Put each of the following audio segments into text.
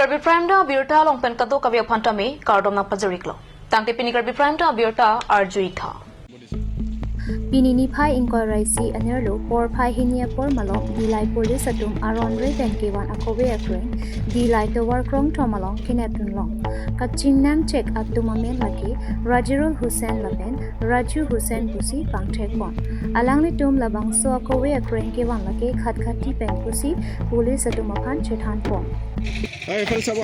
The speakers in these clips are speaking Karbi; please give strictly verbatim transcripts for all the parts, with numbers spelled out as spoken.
Karbi Prime Time abirta along pen kadokave aphan tame kardom nangpajir-iklo. Tangte pini Karbi Prime Time abirta arju-ik tha. Pini niphai ingkoi ra isi anerlo porphai hini apor malom Dillai police atum aron re pen kevan akove akreng Dillai tovar krongthom along kenep dunlong. Kachingnangchek atum amen lake Rajirul Hussain lapen Raju Hussain pusi pangthekpon. Alanglitum labangso akove akreng kevan lake Khatkhati pen pusi police atum aphan chethanpon. এই, এইফালে চাব।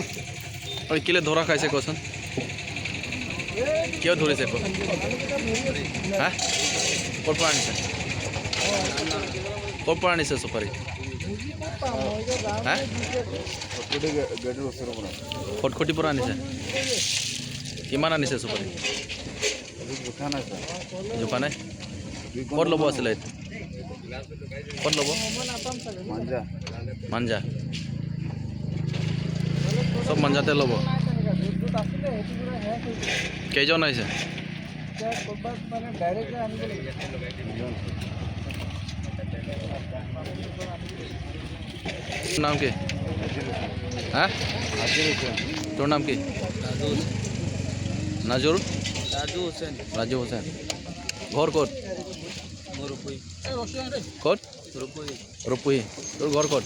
আৰু কেলে ধৰা খাইছে কচোন? কিয় ধৰিছে ক? হা? ক'ৰ পৰা আনিছে? ক'ৰ পৰা আনিছে চুপাৰী? হা? খটখটি গে-, গেটৰ ওচৰৰ পৰা। খটখটিৰ পৰা আনিছে? কিমান আনিছে চুপাৰী? এইটো জোখা নাই, ছাৰ। জোখা নাই? দুই কুইণ্টেল। ক'ত ল'ব আছিলে এইটো? ক'ত ল'ব? মাঞ্জা। মাঞ্জা। চব মাঞ্জাতে ল'ব। কেইজন আহিছে? নাম কি? হা? তোৰ নাম কি? নাজুৰ? ৰাজু হুছেইন। ৰাজু হুছেইন। ঘৰ ক'ত? মোৰ ৰূপহী। ক'ত? ৰূপহী। ৰূপহী। তোৰ ঘৰ ক'ত?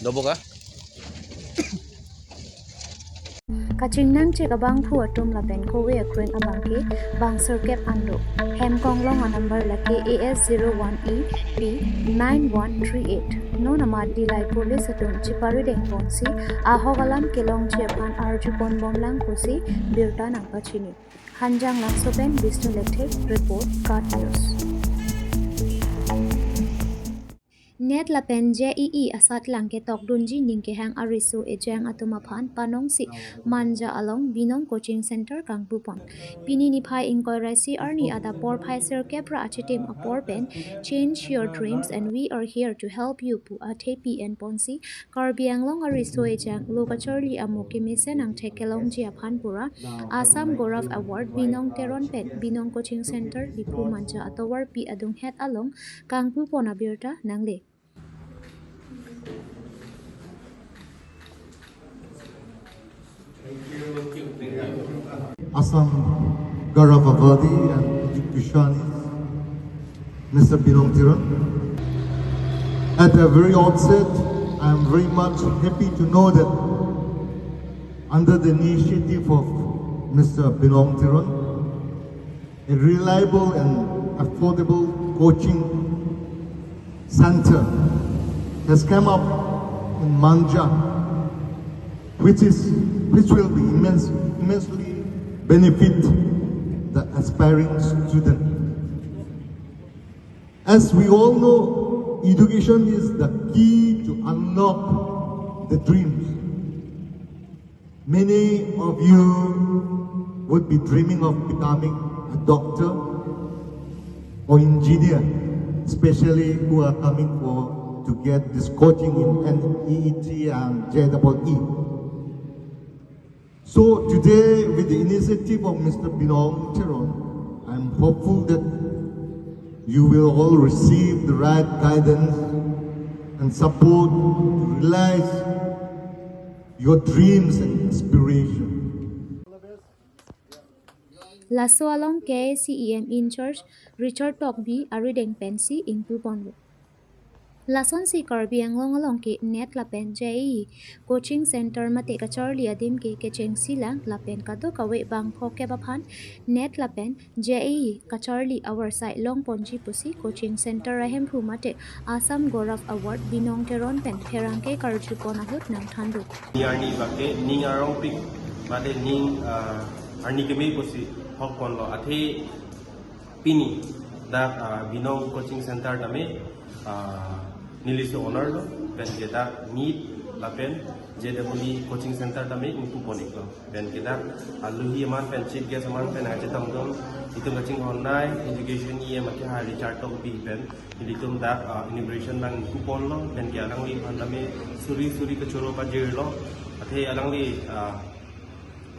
Dabaka. Kachingnangchek abangphu atum lapen kove akreng abangke bang sirkep an do. Hem konglong anumber lake A S zero one E P nine one three eight. Non amat Dillai police atum cheparidengponsi ahok alam kelongji aphan arjuponbomlang pusi birta nangpachini. Hanjanglangso pen Bishnu Lekthe report, KAT News. NET lapen J E E asatlang ketokdunji ning kehang ariso ejang atum aphan panongsi Manja along Binong Coaching Center kangpupon. Pini niphai ingkoi ra isi arni adap porphai sirkep ra achitim apor pen Change Your Dreams and We Are Here to Help You pu athepi enponsi Karbi Anglong ariso ejang lo kacharli amo kemesen angthek kelongji aphan pura Assam Gaurav Award Binong Teron pen Binong Coaching Center Diphu Manja atovarpi adunghet along kangpupon abirta nangle. Assam Gaurav Awardee and Education, Mister Binong Teron. At the very outset, I am very much happy to know that under the initiative of Mister Binong Teron, a reliable and affordable coaching center has come up in Manja, which is, which will be immense, immensely benefit the aspiring student. As we all know, education is the key to unlock the dreams. Many of you would be dreaming of becoming a doctor or engineer, especially who are coming for to get this coaching in NEET and J E E. So today, with the initiative of Mister Binong Teron, I'm hopeful that you will all receive the right guidance and support to realize your dreams and aspiration. Laso along K A C E M in charge Richard Tokbi arideng pensi ingpuponlo. Lasonsi Karbi Anglong along ke NET lapen J E E coaching center mate kacharli adim ke kechengsilang lapen kadokave bang phokep aphan NET lapen J E E kacharli avarsai longponji pusi coaching center ahemphu mate Assam Gaurav Award Binong Teron pen pherangke karjupon ahut nangthandun. Ni arni bak ke ning arongpik mate ning, ah, arni keme pusi hokponlo athe pini dak, ah, Binong Coaching Center tame, ah, neli si owner lo, pen ke dak NEET lapen J E E coaching center tame ingpupon-iklo. Pen ke dak alohi aman pen chief guest aman pen achetongdun itum kachinghonnei education E M akehai Richard Tokbi pen ilitum dak, ah, inauguration nangpuponlo, pen ke alangliphan tame suri suri kachoro pajirlo, athe alangli, ah,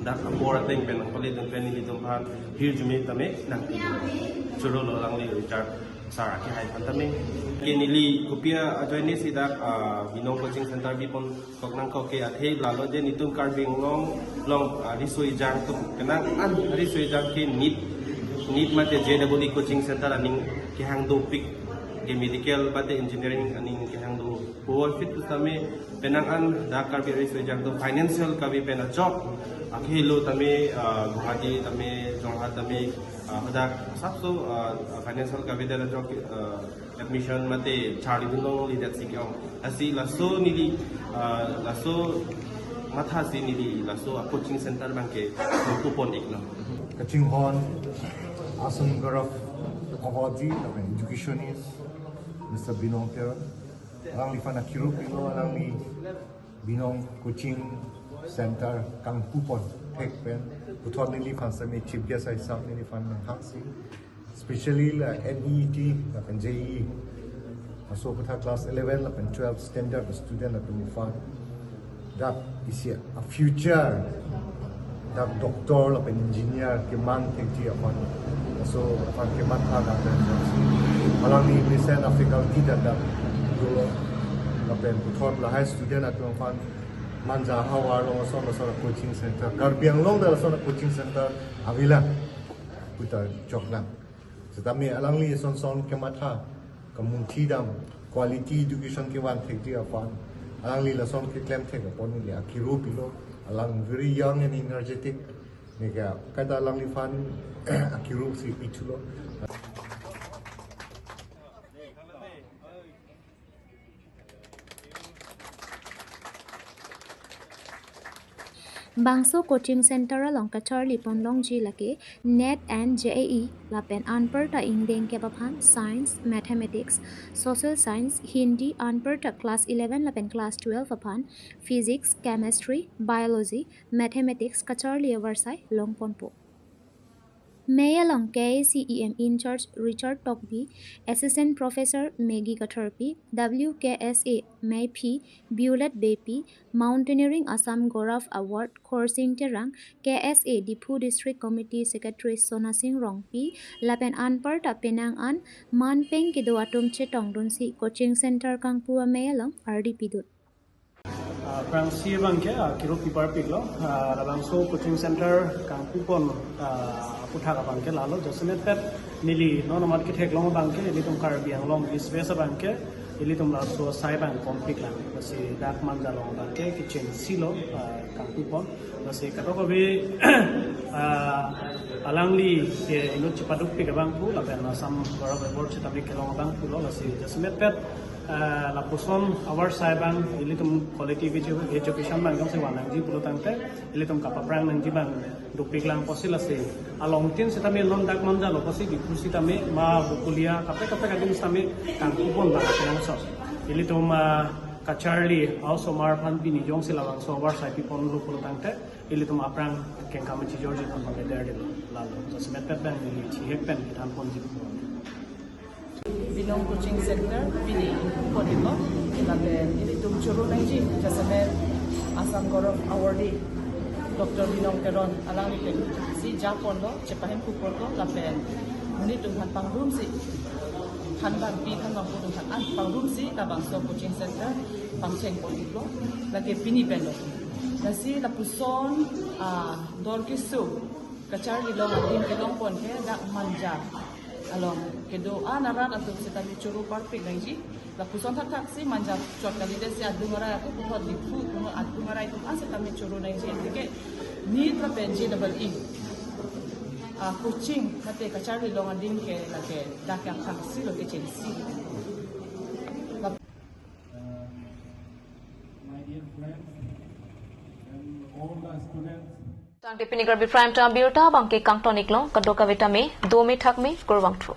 dak apor ateng pen nangpaledun pen ilitum aphan hirjume tame nangpidun. Chorolo alangli Richard Sir, akehai aphan tame. Ke neli kopi ajoine si dak, ah, Binong Coaching Center bipon kok nangkok ke athe lalo je netum Karbi Anglong along, ah, riso-ejang atum. Penang an riso-ejang ke NEET, NEET mate J double E Coaching Center aning kehang dopik, ke medical mate engineering aning kehang do. Power fit tame penang an dak Karbi riso-ejang atum financial kave pen ajok. Akehelo tame, ah, Guwahati tame, Jorhat tame, ah, dak asapso, ah, financial kave pen ajok, ah, admission mate charlidun longle det si ke-ong. Lasi laso neli, ah, laso matha si neli laso a-coaching center abangke kupon iklo. Kachinghon Assam Gaurav Awardee, educationist, Mister Binong Teron. Alangliphan akirup ilo, alangli Binong Coaching Center kangpupon thek pen puthot neliphan sami chief guest aisam neliphan nanghaksi. Specially la NEET lapen JEE. Laso aphuthak class eleven lapen twelve standard student atum aphan dak isi a-future dak doctor lapen engineer kemang thekji aphan. Laso aphan kematha dak pen alangli mesen a-faculty dak dak dolo. Lapen puthot lahai student atum aphan Manja ahavar along ason ason a-coaching center, Karbi Anglong dak ason a-coaching center avelang puta choklang. Setame alangli ason ason kematha, kamunthi dam, quality education kevan thekji aphan alangli lason keklem thek apot neli akirup ilo. Alang very young and energetic. Neka kada alangliphan akirup si pithulo. Bangso coaching center along kacharlipon longji lake NEET and JEE lapen anparta ingdeng kep aphan science, mathematics, social science, Hindi anparta class eleven lapen class twelve aphan physics, chemistry, biology, mathematics kacharli avarsai longponpo. Mei along KAAC EM in charge Richard Tokbi, Assistant Professor Maggie Katharpi, WKSA meiphi Violet Beypi, Mountaineering Assam Gaurav Award Khorsing Terang, KSA Diphu District Committee Secretary Sonasing Rongpi, lapen anparta penang an manpeng kedo atum chetongdunsi coaching center kangpu amei along ardi pidun. Ah, aphrangsi abangke, ah, kirup piparpiklo, ah, labangso coaching center kangpupon, ah, aphuthak abangke lalo, jasemet pet neli non amat ketheklong abangke, ilitum Karbi Anglong East West abangke, ilitum laso asai abang kompiklang, lasi dak Manja along abangke, kechengsi lo, ah, kangpupon, lasi kadokave, ah, alangli ke inut chepadukpik abangphu, lapen Assam Gaurav Award setame kelong abangphulo, lasi jasemet pet, ah, lapuson avarsai abang ilitum quality edu-, education abang jongsi van nangji pulo tangte, ilitum kapaphrang nangji abang dopiklang pusi lasi. Alongtin setame non dak Manja lo pusi Diphu setame ma Bokolia kaprek kaprek adim setame kangpupon abang kenangsot. Ilitum, ah, kacharli a-osomar aphan pini jongsi labangso avarsai piponlo pulo tangte, ilitum aphrang kengkam chijorji aphan pameder dilo lalo. Jasemet pet abang neli chihek pen kethanponji pulo. Binong Coaching Center pini pon iklo, lapen ilitum choro nangji jasemet Assam Gaurav Awardee Doctor Binong Teron alangli pen si japonlo, chepahemphu ponlo, lapen monit atum aphan pangrumsi, thanbangpi thanbangpo atum aphan an pangrumsi labangso coaching center pangchengpon iklo, lake pini penlo. Lasi lapuson, ah, dor keso kacharli along adim kelongpon ke dak Manja along kedo an arat atum setame choro parpik nangji. Lapuson thakthaksi Manja chot kalidet si adung arai ako puthot Diphu atum adung arai atum an setame choro nangji. Entike NEET lapen JEE, ah, coaching mate kacharli along adim ke lake dak ya khangsi lo kechengsi. Uh, my dear friends and all the students. Tangte pini Karbi Prime Time abirta abangke kangton iklong, kadokave tame dome thakme, kurvangthu.